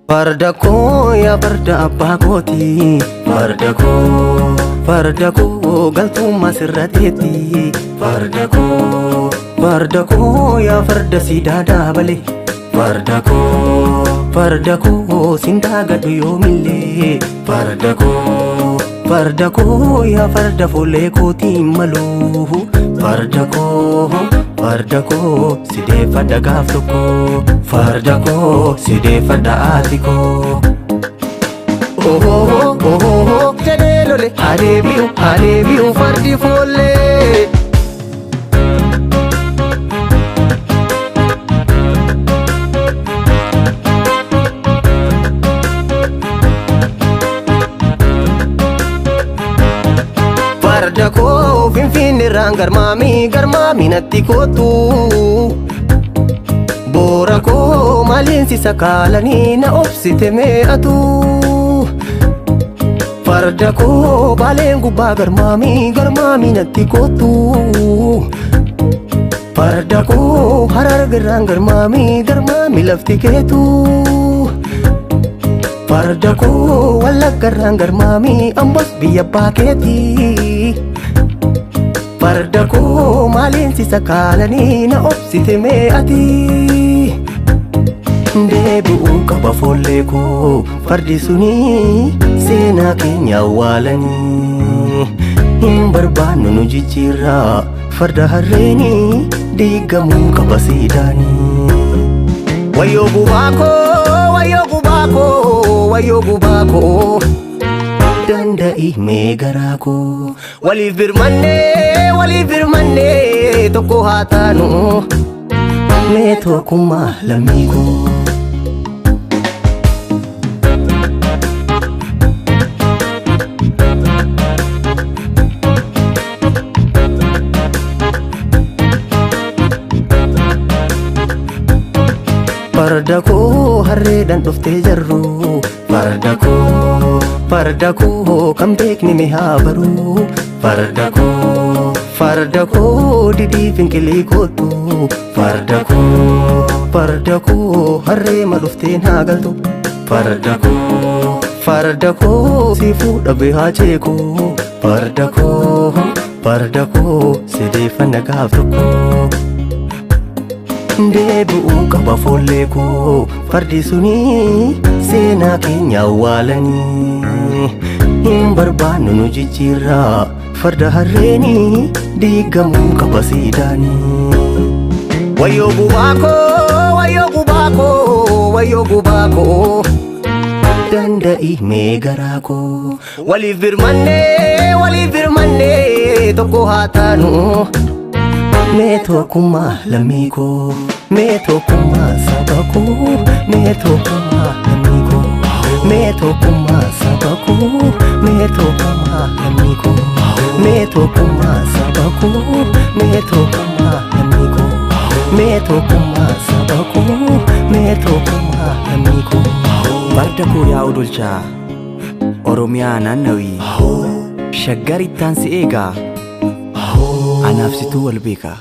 Farda koo yaa farda abbaa kooti. Farda koo, farda koo, galtummaa sirra teetti. Farda koo, farda koo, yaa farda siidaa daabale. Farda koo, farda koo, sindaa gadhu yoomillee. Farda koo, farda koo, yaa farda fuullee kootiin malu. Farda koo, farda koo, sideeffadha gaaf tokko. Farda koo, sideeffadha haati koo. Ohoo ohoo jedhee lole adeebi'u adeebi'u fardi foollee. Farda koo, finfinneerraan garmaamii garmaamii natti kootu. Boora koo, maaliin si sakaalanii na obsite mee'atu. Farda koo, baaleen gubbaa garmaamii garmaamii natti kootu. Farda koo, harargerraan garmaamii garmaamii lafti keetu. Farda koo, wallaggarraan garmaamii ambos biyya abbaa keetii. Farda koo, maaliin si sakaalanii na obsite mee'ati. Deebi'uu qaba foollee koo, fardi sunii seenaa keenya awwaalanii. Hin barbaannu nu jijjiirraa farda harreenii, diigamuu qaba siidaanii. Wayyoo gubaa koo, wayyoo gubaa koo, wayyoo gubaa koo. Danda'i mee garaa koo. Waliif birmannee, waliif birmannee, tokko haa taanu. Mee tokkummaa lammii koo. Farda koo, harreedhaan dhuftee jarru. Farda koo, farda koo, kan beekni mi haa baru. Farda koo, farda koo, didii finqilii kootu. Farda koo, farda koo, harree ma dhuftee naa galtu. Farda koo, farda koo, si fuudha beehaa ceeku. Farda koo, farda koo, sideeffanna gaaf tokko. Deebi'uu qaba foollee koo, fardi sunii seenaa keenya awwaalanii. Hin barbaannu nu jijjiirraa farda harreenii, diigamuu qaba siidaanii. Wayyoo gubaa koo, wayyoo gubaa koo, wayyoo gubaa koo. Danda'i mee garaa koo. Waliif birmannee, waliif birmannee, tokko haa taanu. Mee tokkummaa lammii koo, mee tokkummaa saba koo, mee tokkummaa lammii koo, mee tokkummaa saba koo, mee tokkummaa lammii koo, mee tokkummaa saba koo, mee tokkummaa lammii koo, mee tokkummaa saba koo, mee tokkummaa lammii koo. Farda koo yaa odolchaa Oromiyaa naannawii shaggar ittaan si eegaa, anaaf situu wal beeka.